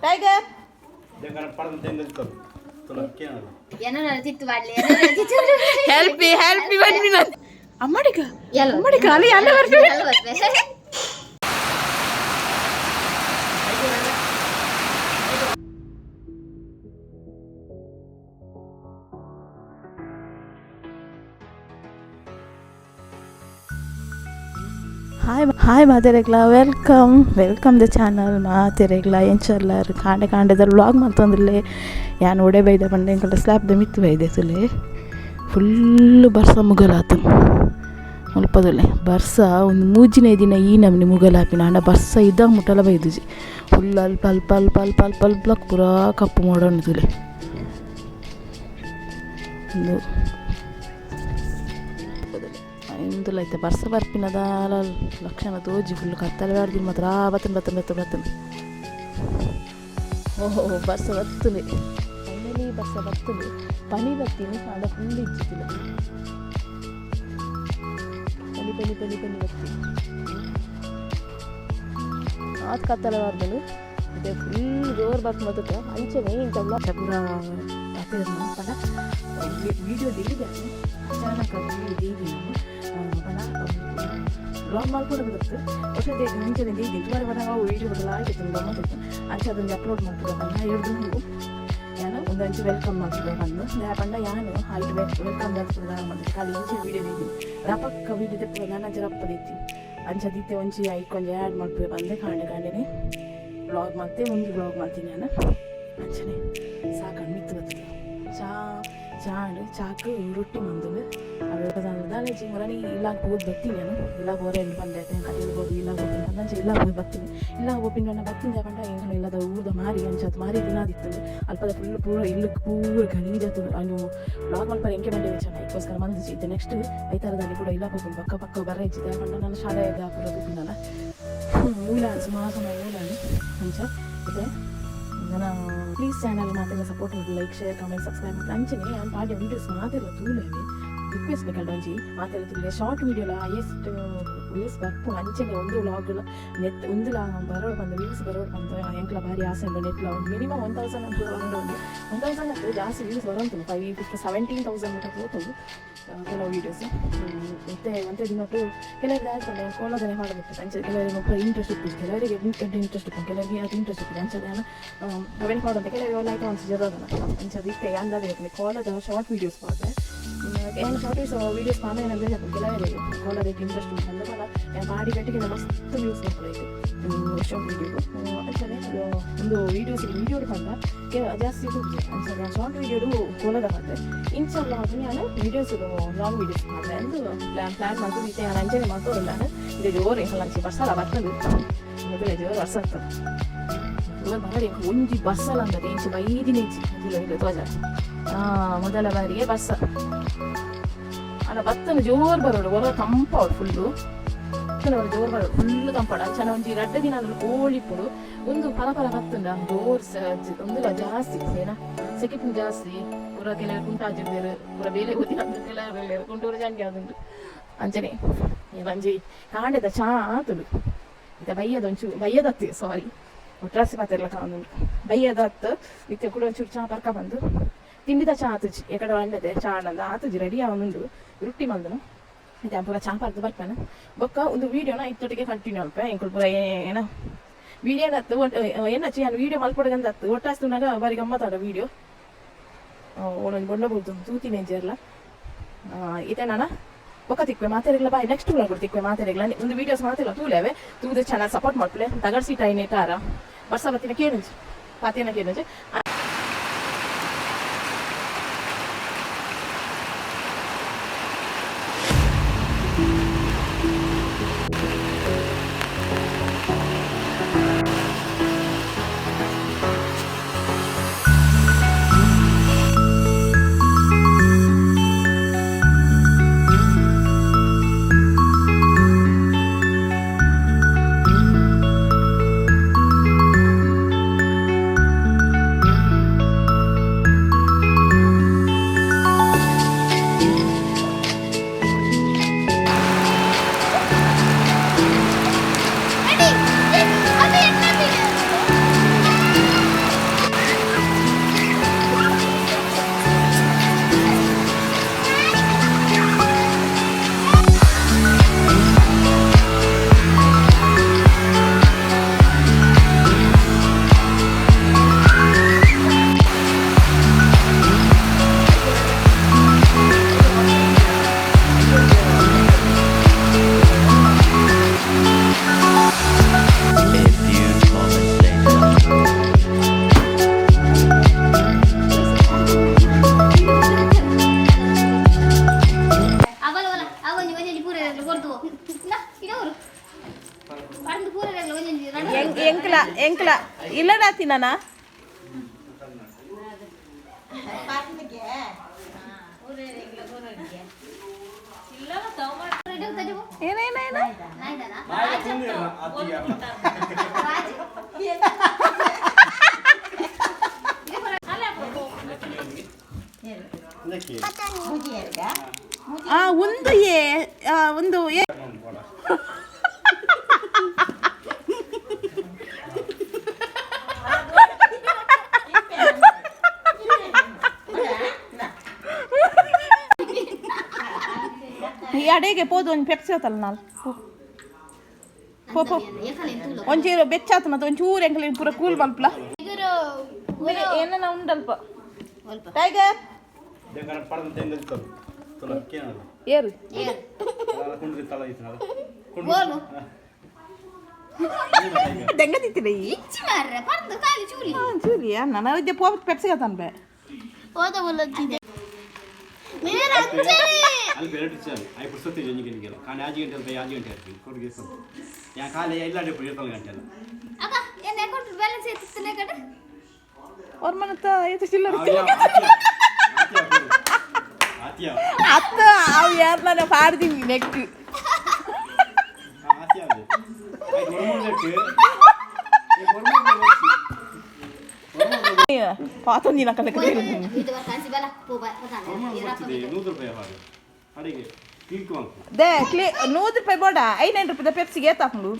Tiger. Help help ಬನ್ನಿ ಅಮ್ಮಡಿಗ ಅಮ್ಮಡಿಗ ಅಲ್ಲಿ ಅಲ್ಲ ಬರ್ತೀವಿ. ಹಾಯ್ ಹಾಯ್ ಮಾತೆರೆಗ್ಲ, welcome welcome the channel. ಮಾತೆರೆಗ್ಲ ಎಂಚಲ್ಲಾರು? ಕಾಂಡೆ ಕಾಂಡೆದ ವ್ಲಾಗ್ ಮಲ್ತೊಂದುಲ್ಲೆ. ಯಾನ್ ಒಡೆ ಬೈದ ಪಂಡ ಎಂಕಲ್ನ ಸ್ಲ್ಯಾಬ್ದ ಮಿತ್ತ್ ಬೈದೆ. ತುಲೆ, ಫುಲ್ಲು ಬರ್ಸ ಮುಗಲಾತು ಮುಲ್ಪದುಲ್ಲೆ. ಬರ್ಸ ಒಂದು ಮೂಜಿನೇ ದಿನ ಈ ನಮ್ನಿ ಮುಗಲಾಪಿನ. ಆಂಡ ಬರ್ಸ ಇದ್ದಾಗ ಮುಟ್ಟಲ ಬೈದುಜಿ. ಫುಲ್ ಅಲ್ಪ ಅಲ್ಪ ಅಲ್ಪ ಅಲ್ಪ ಅಲ್ಪ ಅಲ್ಪ ಪೂರಾ ಕಪ್ಪು ಮೋಡ ಉಂಡು ತುಲೆ. ಉಂದು ಇಂದುಲ ಇತ್ತೆ ಬರ್ಸ ಬರ್ಪಿನ ದಾಲ ಲಕ್ಷಣ ತೋಜಿ. ಫುಲ್ ಕತ್ತಲೆ ಬಾರ್ದಿನ ಮಾತ್ರ. ಬತ್ತನ್ ಬತ್ತನ್ ಬತ್ತನ್ ಬತ್ತನ್. ಓಹೋ, ಬರ್ಸ ಬತ್ತುಂಡು. ಫೈನಲಿ ಬರ್ಸ ಬತ್ತುಂಡು. ಪನಿ ಬತ್ತೀನಿ, ಆಂಡ ಫುಲ್ ಇಜ್ಜಿತಿಲ್ಲ. ಪನಿ ಪನಿ ಪನಿ ಪನಿ ಬತ್ತಿ. ಆತ್ ಕತ್ತಲೆ ಬಾರ್ದನು. ಮತ್ತೆ ಫುಲ್ ಜೋರ್ ಬರ್ತ ಬರ್ತದೆ. ಅಂಚನೆ ಇಂಥ ಪೂರ ಪಂಡ ವಿಡಿಯೋ ದೀದೆ, ಅಚಾನಕ್ ದೀದಿ ಪಂಡ ವ್ಲಾಗ್ ಮಲ್ಪೊಡು ಬರುತ್ತೆ. ವರ್ಷ ಮುಂಚೆನೆ ದೀದಿ ಸುಮಾರು ಪಂಡ ಅವು ವೀಡಿಯೋ ಬದಲಾಗಿತ್ತು, ಗಮ್ಮತ್ತಿತ್ತು. ಅಂಚೆ ಅದೊಂದು ಅಪ್ಲೋಡ್ ಮಾಡ್ತದೆ ಪಂಡ ಎರಡು ಯಾನ ಒಂದಂಚು welcome ಮಾಡ್ತದೆ ಬಂದು ಪಂಡ. ಯಾನು ಹೈಟ್ welcome ಮಾಡ್ತದೆ. ಖಾಲಿ ಇಂಚೆ ವೀಡಿಯೋ ದೀದಿ ರಪಕ್ಕ ವೀಡಿಯೋ ತೆಪ್ಪು ನಾನು ಅಂಚೆ ರಪ್ಪ ದೀತಿ. ಅಂಚೆ ದೀತೆ ಒಂಚಿ ಐಕ್ ಒಂಜಿ ಆ್ಯಡ್ ಮಾಡ್ತದೆ ಬಂದೆ. ಕಾಂಡೆ ಕಾಂಡೆನೆ ವ್ಲಾಗ್ ಮಾಡ್ತೆ, ಒಂದು ವ್ಲಾಗ್ ಮಾಡ್ತೀನಿ ನಾನು. ಅಂಚನೆ ಸಾಕಂಡು ಮಿತ್ತು ಬರ್ತದೆ. ಚಾ ಚಾಂಡ್ ಚಾಕ್ ರೊಟ್ಟಿ ಮಂದುಂಡು. ಅವೆ ದಾಲೇಜಿ ಮೊರನಿ ಇಲ್ಲ ಪೋದು ಬತ್ತೀನಿ ನಾನು. ಇಲ್ಲ ಬೋರೆ ಬಂದೆ ಕಟೀಲು ಹೋಗಿ ಇಲ್ಲ ಹೋಗ್ತೀನಿ ಅಂಚೆ ಇಲ್ಲ ಹೋಗಿ ಬತ್ತೀನಿ. ಇಲ್ಲ ಹೋಪಿನ ಪಂಡ ಬತ್ತಿಂದ ಪಂಡ ಎಂಕುಲು ಇಲ್ಲದ ಊರ್ದ ಮಾರಿ ಅಂಚ ಮಾರಿ ದಿನ ಆದಿತ್ತು. ಅಲ್ಪದ ಫುಲ್ ಪೂರ ಇಲ್ಲಕ್ಕೆ ಪೂರ ಗಲೀಜಾತು. ಅನು ವ್ಲಾಗ್ ಮಲ್ಪರೆ ಎಂಕೆ ಬಂಡೆ ಚೆನ್ನ ಅದಕ್ಕೋಸ್ಕರ ಮಂದಿಜಿ. ಇತ್ತೆ ನೆಕ್ಸ್ಟ್ ಐತಾರದಲ್ಲಿ ಕೂಡ ಇಲ್ಲ ಹೋಗ್ತೀನಿ. ಪಕ್ಕ ಪಕ್ಕ ಬರ ಇಜ್ಜಿದೆ ಪಂಡ ನಾನು ಶಾಲೆ ಪೂರ ತೂಪಿನಲ್ಲ ಮೂಲ ಸುಮಾರು ಸಮಯ ಮೂಲ ಅಂಚ ಇದೆ. ನನ್ನ ಪ್ಲೀಸ್ ಚಾನಲ್ ಮಾತೆಲ್ಲ ಸಪೋರ್ಟ್ ಮಾಡಿ, ಲೈಕ್, ಶೇರ್, ಕಮೆಂಟ್, ಸಬ್ಸ್ಕ್ರೈಬ್ ಮಾಡಿ. ಅಂಚನೆ ಯಾನ್ ಪಾಡ್ಯ ವೀಡಿಯೋಸ್ ಮಾತೆಲ್ಲ ತೂಲೆವೆ. ರಿಕ್ವೆಸ್ಟ್ ಬೇಕಂಡ ಒಂಜಿ ಮಾತೆಲ್ಲ ತೂಲೆ. ಶಾರ್ಟ್ ವೀಡಿಯೋಲ ಹೈಯೆಸ್ಟ್ ವ್ಯೂಸ್ ಬರ್ಪುಂಡು. ಅಂಚನೆ ಒಂದು ವ್ಲಾಗ್ಲ ನೆಟ್ ಒಂದುಲ ಬರೋಡು ಪಂದ್ ವ್ಯೂಸ್ ಬರೋಡು ಪಂದ್ ಎಂಕ್ಲ ಭಾರಿ ಆಸೆ ಉಂಡು. ನೆಟ್ಲ ಒಂದು ಮಿನಿಮಮ್ 1000 ಅಂತ ಬರೋಡು. ಒಂದು 1000 ಅಂತ ಜಾಸ್ತಿ ವ್ಯೂಸ್ ಬರೋಂತುಂಡು. 5 50 17,000 ಮುಟ್ಟ ಪೋತುಂಡು ಕೆಲವು ವೀಡಿಯೋಸ್. ಮತ್ತೆ ಒಂತೆ ದಿನಟ್ಟು ಕೆಲವರಿಗೆ ಆಯ್ತಲ್ಲ ಕೋಲದನೆ ಮಾಡಬೇಕು. ಅಂಚೆ ಕೆಲವರಿಗೆ ಒಬ್ಬ ಇಂಟ್ರೆಸ್ಟ್ ಇಪ್ಪುಜಿ, ಕೆಲವರಿಗೆ ಇಂಟ್ರೆಸ್ಟ್ ಇಪ್ಪು, ಕೆಲವರಿಗೆ ಅದು ಇಂಟ್ರೆಸ್ಟ್ ಇಪ್ಪುಜಿ. ಅಂಚೆ ಅವೆನ್ ಮಾಡೋಂತೆ ಕೆಲವರಿಗೆ ಲೈಕ್ ಅನ್ಸ ಜರೋದನ. ಅಂಚೆ ಇತ್ತೆ ಅಂದಾಜು ಕೋಲದ ಶಾರ್ಟ್ ವೀಡಿಯೋಸ್ ಪಾತೆ. ಏನು ಶಾರ್ಟ್ ವೀಡಿಯೋಸ್ ಪಾನೆ ಏನಂದ್ರೆ ಕೆಲವರಿಗೆ ಕೋಲದ ಇಂಟ್ರೆಸ್ಟ್ ಉಂಟು ಅಂದ್ರೆ ಪದ ಬಾಡಿ ಬೆಟ್ಟಿಗೆ ಮಸ್ತ್ ವ್ಯೂಸ್ ಬರ್ಪುಂಡು ಶಾರ್ಟ್ ವೀಡಿಯೋ. ಅಂಚನೆ ಒಂದು ವೀಡಿಯೋಸ್ ವೀಡಿಯೋ ಪಂಡ ಜಾಸ್ತಿ ತೂಪುಜಿ. ಅಂಚನೆ ಶಾರ್ಟ್ ವೀಡಿಯೋ ಕೋಲದ ಪಾತೆ. ಇಂಚ ವ್ಲಾಗ್ ಯಾನ್ ವೀಡಿಯೋಸ್ ಲಾಂಗ್ ವೀಡಿಯೋಸ್ ಪಾತೆ ಅಂದು ಪ್ಲಾನ್ ಪ್ಲಾನ್ ಮಲ್ತು ಇತ್ತೆ. ಯಾನ್ ಅಂಚನೆ ಮಲ್ತೊಂದುಲ್ಲ. ಇದು ಜೋರು ಎಂಕಲ್ಲ ಬರ್ಸಲ ಬರ್ತದೆ. ಮೊದಲೇ ಜೋರು ವರ್ಷ ಆಗ್ತದೆ. ಜೋರು ಬರಡಿ. ಒಂಜಿ ಬರ್ಸಲ ಅಂದದೆ ಇಂಚ ಬೈದಿನ ಇಜ್ಜಿ. ಇಲ್ಲ ಇಲ್ಲ ತೋಜ ಮೊದಲ ಬಾರಿಗೆ ಬರ್ಸ ಅಲ್ಲ ಬತ್ತನ. ಜೋರು ಬರೋಡು ಹೊರ ತಂಪಾಡು ಫುಲ್ಲು. ಬತ್ತನ ಜೋರು ಬರೋಡು, ಫುಲ್ ತಂಪಾಡು. ಅಂಚನ ಒಂಜಿ ರಡ್ಡ ದಿನ ಅಂದ್ರೆ ಕೋಳಿಪ್ಪುಡು ಒಂದು ಪಲ ಪಲ ಬತ್ತುಂಡ ಜೋರ್ ಒಂದುಲ ಜಾಸ್ತಿ ಏನ ಸೆಕೆಪು ಜಾಸ್ತಿ. ಪೂರ ಕೆಲವರು ಕುಂಟಾಜಿರ್ದೇರು, ಪೂರ ಬೇಲೆ ಗೊತ್ತಿನ ಕೆಲವರು ಕುಂಟೂರು ಜಂಗೆ ಆದುಂಟು. ಅಂಚನೆ ಒಂಜಿ ಕಾಂಡೆದ ಚಾ ಆತುಂಡು. ಇತ್ತೆ ಬಯ್ಯದ ಒಂಚೂರು ಬಯ್ಯದತ್ತಿ, ಸಾರಿ, ಒಟ್ರಾಸಿ ಮಾತೆರ್ಲ ಕಾಂದುಂಡು. ಬಯ್ಯದತ್ತು ಇತ್ತೆ ಕೂಡ ಒಂಚೂರು ಚಾ ಪರ್ಕ ಬಂದು ತಿಂಡಿದ ಚಾ ಆತುಜಿ. ಎಕಡೆ వండದೆ ಚಾ ಆಂಡ ಆತುಜಿ. ರೆಡಿ ಆವೊಂದುಂಡು. ರೊಟ್ಟಿ ಮಲ್ದನು. ಇತ್ತೆ ಪೂರ ಚಾ ಪರ್ದು ಬರ್ಪೇನೆ. ಬೊಕ್ಕ ಒಂದು ವೀಡಿಯೋನ ಇತ್ತೊಟ್ಟಿಗೆ ಕಂಟಿನ್ಯೂ ಅಲ್ಪ. ಎಂಕುಲು ಪೂರ ಏನ ವೀಡಿಯೋ ಅತ್ತು ಏನಚ್ಚಿ ಯಾನ್ ವೀಡಿಯೋ ಮಲ್ಪೊಡಗಂದ ಅತ್ತು. ಒಟ್ಟಾಸ್ತುನಾಗ ಬಾರಿ ಗಮ್ಮತ್ತಾಡ ವೀಡಿಯೋ. ಒಂದೊಂದು ಬೊಂಡ ಬುಡ್ದು ತೂತಿನ ಜರ್ಲ. ಇತ್ತೆ ನಾನ ಬೊಕ್ಕ ತಿಕ್ವೆ ಮಾತೆರೆಗ್ಲ. ಬಾಯ್. ನೆಕ್ಸ್ಟ್ ವ್ಲಾಗ್ ತಿಕ್ವೆ ಮಾತೆರೆಗ್ಲ. ಒಂದು ವೀಡಿಯೋಸ್ ಮಾತೆಲ್ಲ ತೂಲೆವೆ. ತೂದು ಚೆನ್ನಾಗಿ ಸಪೋರ್ಟ್ ಮಾಡ್ಪುಲೆ. ತಗಡ್ ಸೀಟ್ ಐನೇಟಾರ ಬರ್ಸ ಬತ್ತಿನ ಕೇಳುಂಜಿ ಪಾತೇನ ಕೇಳುಂಜಿ. ತಿನ್ನಣ. ಏನೇನೇನ? ಆ ಒಂದು ಏ ಆ, ಒಂದು ಏ. ಈ ಅಡೆಗೆ ಪೋದು ಒಂಜಿ ಪೆಪ್ಸಿ ಆತಲ್ಲ ನಾಲ್ ಪೋ ಪೋ. ಒಂಚೂರು ಬೆಚ್ಚಾತು ಮತ್ತೆ ಒಂಚೂರು ಎಂಕಲ್ ಪೂರ ಕೂಲ್ ಮಲ್ಪಲ. ಏನನ ಉಂಡಲ್ಪ ಟೈಗರ್. ಏರು. ದೆಂಗ ತಿತ್ತಿಲ್ಲ ಈ ಚೂರಿ ನನ್ನ ವಿದ್ಯೆ ಪೋ ಪೆಪ್ಸಿ ಆತನ್ ಬೇ. ಅಲ್ಲಿ ಬೇರೆ ಟೀಚರ್ I ಪುಸ್ತಕ ಒಂಜಿ ಗಂಟೆ ಕಾಣೆ ಆಜಿ ಗಂಟೆ ಅಲ್ಪ ಆಜಿ ಗಂಟೆ ಆಯ್ತು ಕೊಡುಗೆ ಯಾ ಕಾಲೆ ಇಲ್ಲ ಇರ್ತಲ್ಲ ಗಂಟೆ ಅಲ್ಲ. ಅವ್ರ ಮನತ್ತ ಏತು ಚಿಲ್ಲರ್. ಆತಿಯ. ಅತ್ತ ಅವು ಯಾರು ನಾನು ಪಾಡ್ದೀನಿ ನೆಕ್. ಆತಿಯ. ಪಾತೊಂದಿನ ಕಲಕ. 100 ರೂಪಾಯಿ ಹಾಗೆ ಅಡಿಗೆ ಕ್ಲಿಕ್ ಮಾಡ್ಕು. ದೇ ಕ್ಲೀ 100 ರೂಪಾಯಿ ಬೋಡ 500 ರೂಪಾಯಿ ಪೆಪ್ಸಿಗೆ ಏತಾಪುಂಡು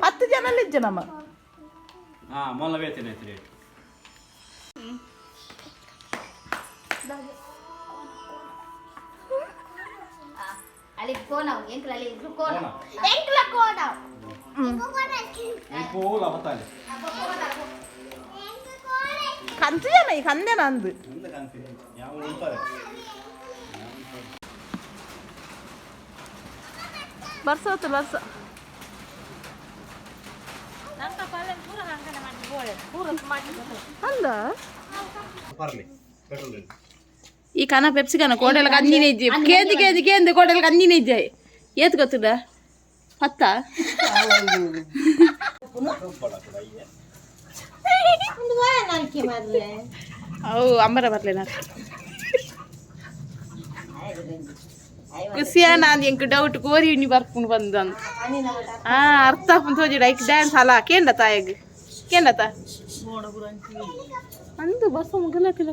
10 ಜನ ಇಜ್ಜ ನಮ್ಮ. ಹಾಂ ಮೊಲ್ಲ ವೇತನ ಆಯ್ತು ರೇಟ್. ಪೋಲ ಬತ್ತಾಲೆ. ಕಂತು ಜನ ಈ ಕಂದೆ ನಂದು. ಎಂತ ಕಾಣ್ತೀನಿ ಯಾವ ಉಂಟಾರೆ. ಬರ್ಸ ಹೊತ್ತು ಬರ್ಸ. ಅಲ್ಲ. Pearly petrol. ಈ ಕನ ಪೆಪ್ಸಿ ಕನ ಕೋಡೆಲ ಕಂಜಿನ ಇಜ್ಜಿ ಕೇಂದು ಕೇಂದು ಕೇಂದು ಕೋಡೆಲ ಕಂಜಿನ ಇಜ್ಜೆ ಏತ್ ಗೊತ್ತುಡ ಪತ್ತ. ಅವು ಅಂಬರ ಬರ್ಲಿಲ್ಲ ಖುಷಿಯಾ ನಾನು ಎಂಕ್ ಡೌಟ್ ಕೋರಿ ಇನಿ ಬರ್ಕೊಂಡು ಬಂದ. ಆ ಅರ್ಥ ಆಪುಂಡು ತೋಜಿಡ ಐಕ್ ಡ್ಯಾನ್ಸ್ ಅಲ್ಲ ಕೇಂಡ ತಾಯಗ್ ಕೇಂಡತ ಅಂದು ಬಸ್ ಮುಗಲತ್ತಿಲ್ಲ.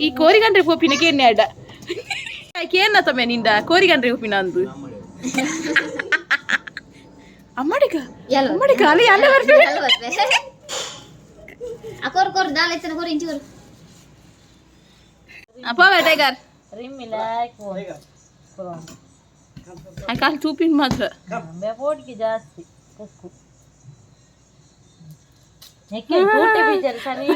ಈ ಕೋರಿಗಂಡ್ರೆ ಪೋಪಿನ ಕೇನ್ನೆ ಅಡ್ಡ ಕೇನ್ನ ತಮ್ಮೆ ನಿಂದ ಕೋರಿಗಂಡ್ರೆ ಪೋಪಿನ ಅಂದು. ಅಮ್ಮಡಿಗ ಅಮ್ಮಡಿಗ ಅಲ್ಲಿ ಅಲ್ಲೇ ಬರ್ತೀವಿ. ಕೋರ್ ಕೋರ್ ದಾಲ್ ಎತ್ತನ ಕೋರ್ ಇಂಚಿ ಕೋರ್. ಅಪ್ಪ ಟೈಗರ್ ಕಾಲು ತೂಪಿನ ಮಾತ್ರ. ಜಾಸ್ತಿ ಕುಕ್ಕು ನೆಕ್ಕೆ ಬೀಜಲ್ ಸರಿ.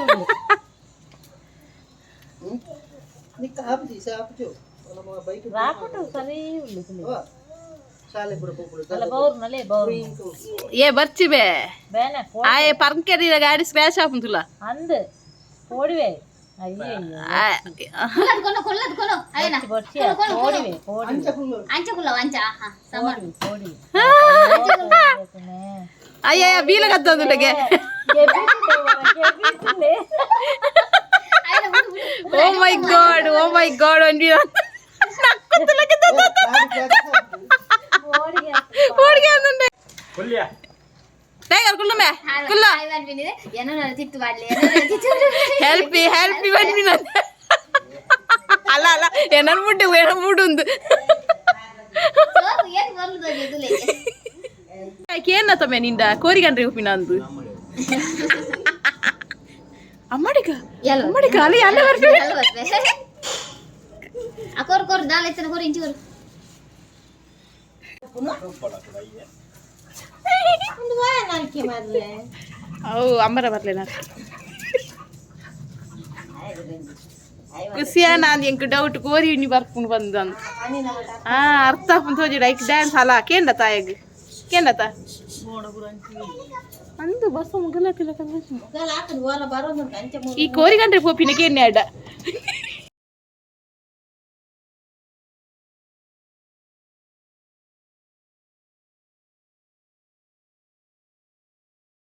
ರಾಕುಟು ಸರಿ ಅಲ್ಲ ಬೌರ್ನಲ್ಲೇ ಬೌರ್. ಏ ಬರ್ಚಿ ಬೇ. ಬೇನೆ. ಆಯೆ ಪರ್ಕೆರಿನ ಗಾಡಿ ಸ್ಕ್ರ್ಯಾಚ್ ಆಪುಂತುಲ. ಅಂದ್ ಪೋಡಿವೆ ಅಯ್ಯೋ. ಕೊಲ್ಲದ್ ಕೊನೊ ಕೊಲ್ಲದ್ ಕೊನೊ ಅಯ್ಯನ. ಬೊರ್ಚಿಯ ಪೋಡಿವೆ ಪೋಡಿವೆ. ಅಂಚ ಕುಲ್ಲ ಅಂಚ ಹಾ ಸಮ. ಪೋಡಿವೆ. ಅಯ್ಯ ಬೀಲ ಕತ್ತಂದುಂಡಗೆ. ಅಯ್ಯನ ಬಿಡು ಬಿಡು. Oh my God, oh my God ಒಂಜಿ ಓಡಿಗೆ ಅಂದುಂಡೆ. ಕೊಲ್ಲಿಯ. ಟೈಗರ್ ಕುಲ್ಲುಮೆ ಕುಲ್ಲ. ಐವನ್ ಬಿಂದಿದೆ ಏನೋ ನನ್ನ ತಿತ್ತು ಮಾಡ್ಲಿ ಏನೋ ನನ್ನ ತಿತ್ತು. ಹೆಲ್ಪ್ ಹೆಲ್ಪ್ ಬನ್ನಿ. ಅಲ್ಲ ಅಲ್ಲ ಏನಾರು ಮುಡ್ಡು ಏನೋ ಮುಡು ಒಂದು. ಸೋಕು ಏನು ಬರ್ಲದ ಇದುಲೆ. ಕೇನ್ನ ತಮ್ಮೆ ನಿಂದ ಕೋರಿಗಂಡ್ರೆ ಉಪ್ಪಿನ ಅಂದು. ಅಮ್ಮಡಿಗ ಅಮ್ಮಡಿಗ ಅಲ್ಲಿ ಅಲ್ಲೇ ಬರ್ತೀವಿ. ಆ ಕೋರ್ ಕೋರ್ ದಾಲ್ ಎತ್ತನ ಕೋರ್ ಇಂಚಿ ಕೋರ್. ಅವು ಅಂಬರ ಬರ್ಲಿಲ್ಲ ಖುಷಿಯಾ ನಾನು ಎಂಕ್ ಡೌಟ್ ಕೋರಿ ಇನಿ ಬರ್ಕೊಂಡು ಬಂದ. ಆ ಅರ್ಥ ಆಪುಂಡು ತೋಜಿಡ ಐಕ್ ಡ್ಯಾನ್ಸ್ ಅಲ್ಲ ಕೇಂಡ ತಾಯಗ್ ಕೇಂಡತ ಅಂದು ಬಸ್ ಮುಗಲತ್ತಿಲ್ಲ. ಈ ಕೋರಿಗಂಡ್ರೆ ಪೋಪಿನ ಕೇನ್ನೆ ಅಡ್ಡ.